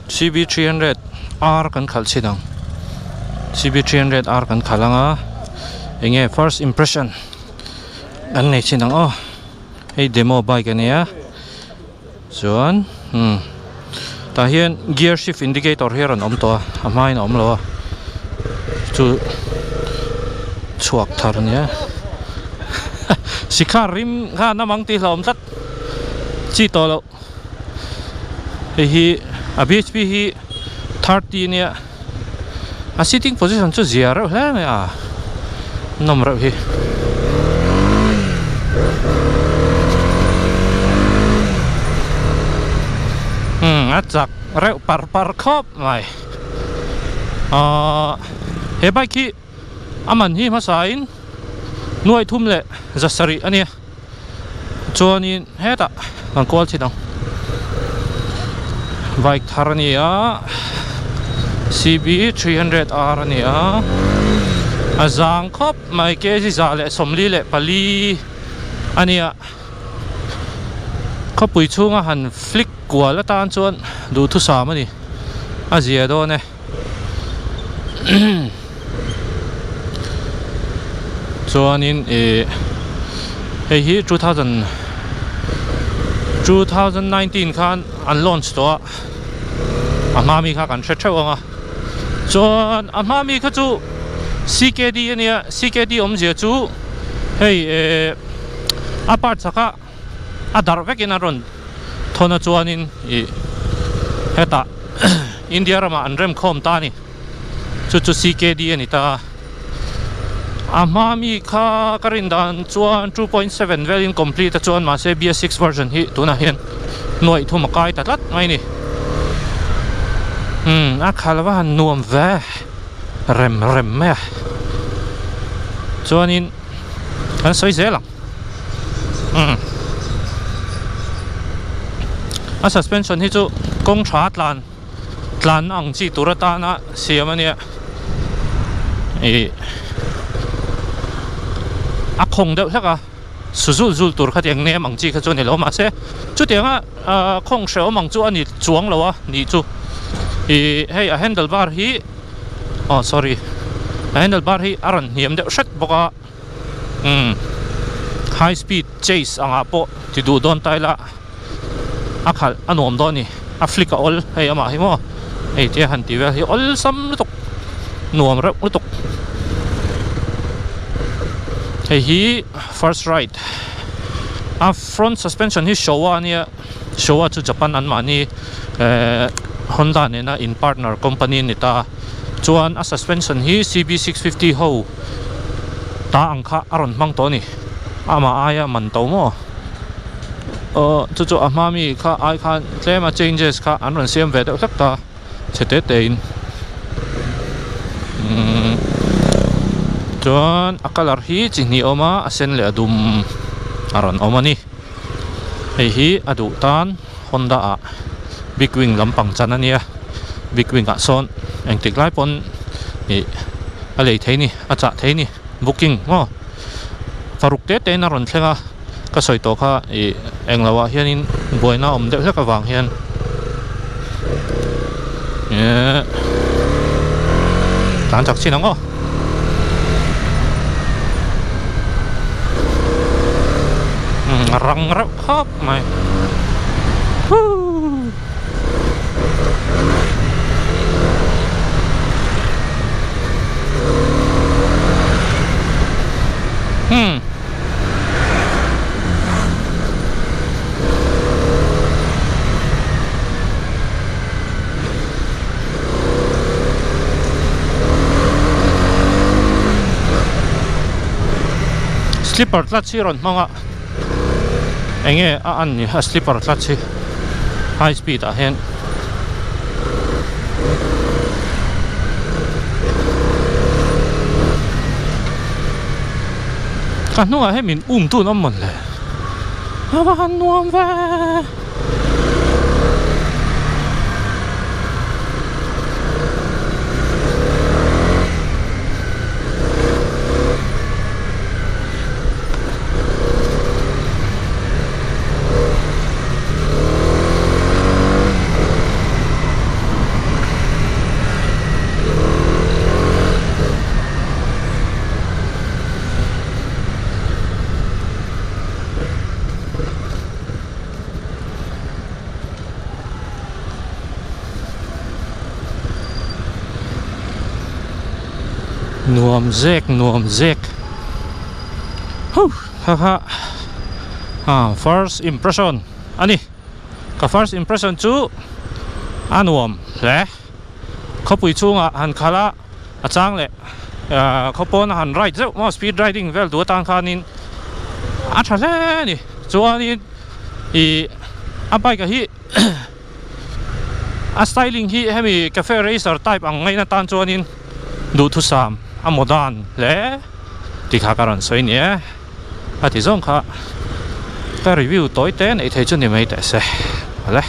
CB 300 R kan khalh chhin ang CB 300 R kan khalh ang a eng nge first impression kan nei chhin ang aw hei demo bike a nia chuan umm tah hian gear shift indicator hi a rawn awm tawh a a hmain a awm lo a chu chhuak thar a nia sikha rim kha a namang tih hlauhawm tlat chi tawh loh hei hi a bhp hi 30 a nia a sitting position chu zia reuh hle mai a nawm reuh hi. Umm a chak reuh par par khawp mai ahh he bike hi a man hi hmasa in nuai thum leh za sarih a nia chuanin hetah kan kual thin ang bike thar a ni a cb 300 r a ni a a zang khawp mai kg 144 a ni a khawpui chhunga han flick kual atan chuan duhthusam a ni a zia dawn e. Chuanin ih hei hi 2000 2019 khan an launch tawh a a hma mi kha kan hre theuh ang a chuan a hma mi kha chu CKD a nia CKD awmzia chu hei eh a parts ah kha a darh vekin a rawn thawn a chuanin ih hetah India ramah an rem khawm ta a ni chu chu CKD a ni ta a a hma mi kha ka rin dan chuan 2.7 velin complete a chuan mahse BS6 version hi tunah hian nuaih thum a kai ta tlat mai a ni umm a khal va han nuam ve rem rem mai a chuanin kan sawi zel ang. Umm a suspension hi chu kawng tha tlan tlan ang chi tur atana siam a nia ih a khawng deuh hlek a su zul zul tur kha tiang nem ang chi kha chu a ni lo mahse chutianga ah khawng hrehawm ang chu a ni chuang lo a nih chu ih hei a handle bar hi aw sorry a handle bar hi a rawn hniam deuh hret bawk a. Umm high speed chase angah pawh ti duh dawn ta ila a khalh a nuam dawn a ni a flick a awl hei amah hi maw hei te han ti vel hi awlsam lutuk nuam reuh lutuk hei hi first ride a front suspension hi Showa ania Showa chu Japan an mahni ehh Honda nena in partner company a ni ta chuan a suspension hi CB 650 ho. Ta ang kha a rawn hmang tawh a ni amah aia man to maw aw chu chu a hma mi kha ai khan tlem a changes kha an rawn siam ve deuh hlek ta chhe te te in umm chuan a colour hi chi hnih a awm a a sen leh a dum a rawn awm a ni hei hi a duh tan Honda ah big wing lampang chan a nia big wing ah sawn engtik lai pawn ih a lei thei ni a chah thei ni booking maw faruk te te in a rawn thleng a ka sawi tawh kha ih englo ah hianin buaina a awm deuh hlek avang hian ehh tlan chak chin ang aw. Rang reuh khawp mai huuu. Hmm. Slipper clutch hi rawn hmang a enge a an ni a slipper clutch hi high speed ah hian ka hnungah hian min um tun awm mawn le a va han nuam ve. Nuam zek nuam zek. Huh kha kha ah first impression a ni. Ka first impression chu a nuam hle. Khawpui chhungah han khalh a, a chang leh ah khawpawn a han ride zeuh maw speed riding vel duh atan khanin a tha hle a ni. Chuanin ih a bike ah hi a styling hi hemi cafe racer type ang ngaihna tan chuanin duhthusam a modern hle tih kha ka rawn sawi ni e a ti zawng kha ka review tawi te neih thei chu ni mai teh se awle.